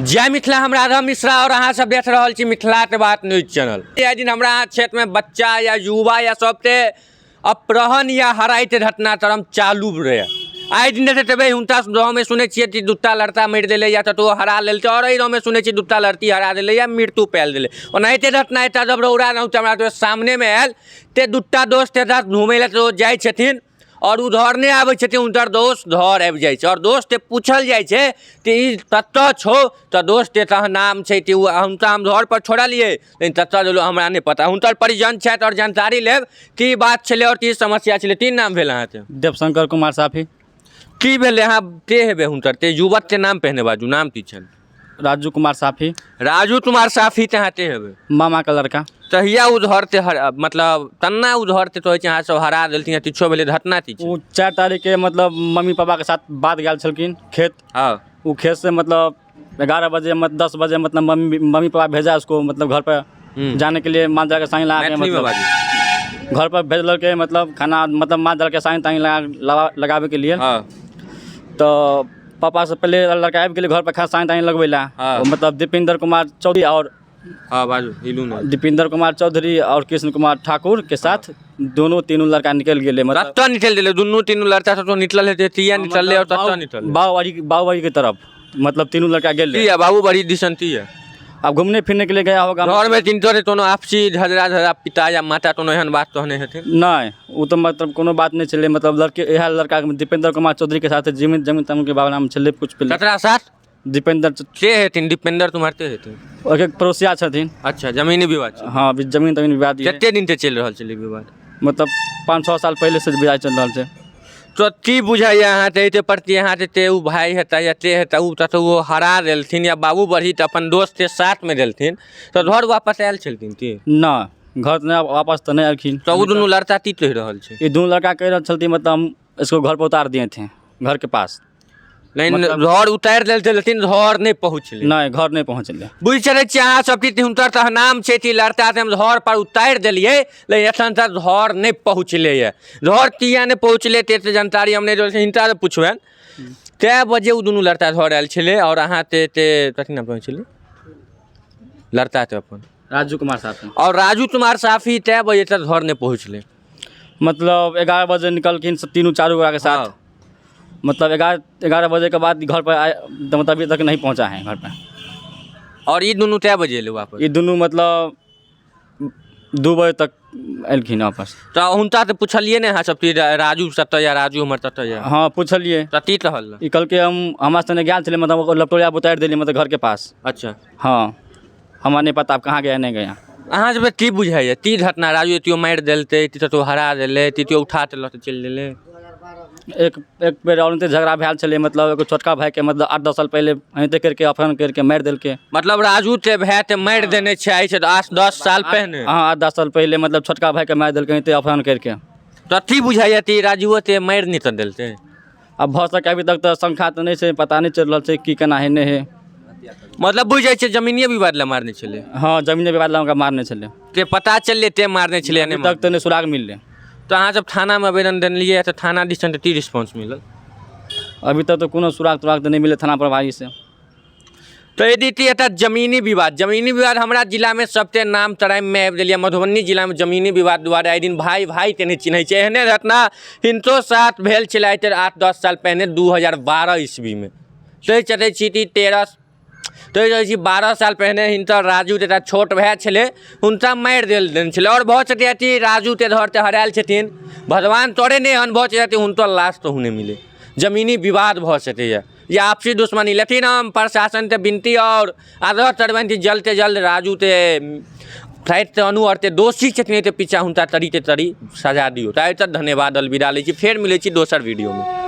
जय मिथिला। हम राधा मिश्रा और अहाँ सब देख रहल छी मिथिला के बात न्यूज चैनल। एहि दिन हमरा अहाँ क्षेत्र में बच्चा या युवा या सबके अपहरण या हराइके घटनाक्रम चालू रहे। आइ दिन देखैत हेबै हुनका गाँवमे सुनै छियै कि दूटा लड़का मरि गेलै या कतहु हरा लेलकै, आओर एहि गाँवमे सुनै छियै दूटा लड़की हरा देलै या मृत्यु पायल गेलै। ओनाहिते घटना एकटा जबरौरा गाँव हमरा सबके सामनेमे आयल ते दूटा दोस्त एकटा घूमै लए सेहो जाइ छथिन आओर ओ घर नहि आबै छथिन, हुनकर दोस्त घर आबि जाइ छै आओर दोस्तके पूछल जाइ छै कि ई कतऽ छौ, तऽ दोस्तके तहन नाम छै कि ओ हुनका हम घरपर छोड़लियै लेकिन कतऽ गेलहुँ हमरा नहि पता। हुनकर परिजन छथि आओर जानकारी लेब की बात छलै आओर की समस्या छलै। की नाम भेल अहाँके? देवशंकर कुमार साफी। की भेलै? अहाँ के हेबै हुनकर? ते युवकके नाम पहिने बाजू, नाम की छनि? राजू कुमार साफी। राजू कुमार साफी तऽ अहाँ के हेबै? मामाके लड़का। तहिया ओ धरते हर मतलब तन्ना ओ धरते तऽ होइ छै अहाँ सब हरा देलथिन या किछो भेलै, घटना की छै? ओ 4 तारीखके मतलब मम्मी पापाके साथ बाध गेल छलखिन खेत। ओ खेत से मतलब 11 बजे 10 बजे मतलब मम्मी मम्मी पापा भेजा उसको मतलब घर पर जाने के लिए, माल जाल के सानी लगा के मैथिलीमे मतलब बाजू। घर पर भेजलकै मतलब खाना मतलब माल जाल के सानी तानी लगा लगाबे के लिए। तो पापा से पहले लड़का आबि गेलै घर पर खा सानी तानी लगबै लए। मतलब दीपेंद्र कुमार चौधरी और हँ बाजू, हिलू नहि। दीपेंद्र कुमार चौधरी और कृष्ण कुमार ठाकुर के साथ दोनों तीनों लड़का निकलि गेलै मतलब। कतऽ निकलि गेलै? दुनू तीनू लड़का सब निकलल हेतै, तिया निकललै और कतऽ निकललै? बाबूबाड़ी, बाबूबाड़ी के तरफ मतलब तीनों लड़का गेलै। तिया बाबूबाड़ी दिसन तिया अब घूमने फिरने के लिए गया होगा। घरमे जिनकर कोनो आपसी झगड़ा झगड़ा पिता या माता कोनो एहन बात तऽ नहि हेथिन? नहि, ओ तऽ मतलब कोनो बात नहि छलै। मतलब लड़के इएह लड़का दीपेंद्र कुमार चौधरी के साथ जमीन जमीन तमीन के बारे छलै कुछ पहिले। ककरा साथ? दीपेंद्र के हेथिन दीपेंद्र कुमार? के हेथिन? ओहिके पड़ोसिया छथिन। अच्छा, जमीनी विवाद छै? हँ, जमीन तमीन विवाद ये। कते दिन से चलि रहल छलै विवाद? मतलब 5-6 साल पहिले से विवाद चलि रहल छै। तो की बुझाइए अहाँके एहिके प्रति? अहाँके ते ओ भाय हेतै या ते हेतै, ओ ततऽ ओ हरा देलथिन या बाबू बढ़ी तऽ अपन दोस्तके साथमे देलथिन तऽ घर वापस आयल छलखिन की नहि, घर नहि, वापस तऽ नहि एलखिन। तऽ ओ दुनू लड़का की कहि रहल छै? ई दुनू लड़का कहि रहल छलथिन मतलब हम इसको घर पर उतार दिए थे, घर के पास। नहीं, घर उतारि देल लेकिन घर नहि पहुँचलै। नहि, घर नहि पहुँचलै। बुझि सकै छियै अहाँ सब कि हुनकर तऽ नाम छै कि लड़का से हम घर पर उतारि देलियै लेकिन एखन तक घर नहि पहुँचलै यऽ। घर किया नहि पहुँचलै ते जानकारी हम नहि रहल छी, हिनका से पुछबनि। कए बजे ओ दुनू लड़का घर आयल छलै आओर अहाँ ते ते कथी नाम कहै छलै लड़का के अपन? राजू कुमार साफी। आओर राजू कुमार साफी कए बजे तक घर नहि पहुँचलै? मतलब 11 बजे निकलखिन तीनू चारू गोटाके साथ। मतलब 11 बजे के बाद घर पर आए तो मतलब अभी तक नहीं पहुंचा है घर पर। और ई दुनू कै बजे एलै वापस? ई दुनू मतलब 2 बजे तक एलखिन वापस। तऽ हुनका तऽ पुछलियै ने अहाँ सब कि राजू कतऽ यऽ, राजू हमर कतऽ यऽ? हँ, पुछलियै। तऽ की कहल? ई कहलकै हम हमरा सङ्गे गेल छलै मतलब ओकर लपटोरिया उतारि देलियै मतलब घरके पास। हँ, हमरा नहि पता कहाँ गया नहि गया। अहाँ सबके की बुझाइए ती घटना राजू एतियो मारि देलकै, ती कतहु हरा देलै, तितियो उठा कऽ लऽ कऽ चलि गेलै? एक एक बेर और झगड़ा भेल छलै मतलब एगो छोटका भाइके मतलब 8-10 साल पहिले एनाहिते करिके अपहरण करिके मारि देलकै। मतलब राजू के भाय के मारि देने छै आइ से 8-10 साल पहिने? हँ, 8-10 साल पहिले मतलब छोटका भाइके मारि देलकै एनाहिते अपहरण करिके। तऽ की बुझाइए ती राजूओ के मारि नहि तऽ देलकै? आब भऽ सकै, अभी तक तऽ शंका तऽ नहि छै, पता नहि चलि रहल छै की केना हइ नहि हइ। मतलब बुझि जाइ छै जमीनिये विवाद लए मारने छलै? हँ, जमीने विवाद लए हुनका मारने छलै। ते पता चललै ते मारने छलै या अभी नहि? तक तऽ नहि सुराग मिललै। तऽ अहाँ सब थानामे आवेदन देलियै तऽ थाना दिसन से की रिस्पॉन्स मिलल? अभी तक तऽ कोनो सुराग तुराग तऽ नहि मिललै थाना प्रभारीसँ। तऽ यदि एतऽ जमीनी विवाद, जमीनी विवाद हमरा जिलामे सबते नाम तराइममे आबि गेल यऽ। मधुबनी जिलामे जमीनी विवाद दुआरे आइ दिन भाय भायके नहि चिन्है छै। एहने घटना हिनको साथ भेल छलै आइ 8-10 साल पहिने 2012 ईस्वीमे। कहि सकै छी कि 13, कहि सकै छी 12 साल पहिने हिनकर राजू एकटा छोट भाय छलै हुनका मारि देल देने छलै। आओर भऽ सकैए कि राजूके घर तऽ हरायल छथिन, भगवान तोरे नहि एहन भऽ सकैए कि हुनकर लाश कहूँ नहि मिलै। जमीनी विवाद भऽ सकैए या आपसी दुश्मनी, लेकिन हम प्रशासनसँ विनती आओर आग्रह करबनि कि जल्दसँ जल्द राजूके फ्लाइटसँ आनू आओर जे दोषी छथिन एहिके पीछा हुनका कड़ीके कड़ी सजा दियौ। तऽ आइ तक धन्यवाद, अलविदा लै छी, फेर मिलै छी दोसर वीडियोमे।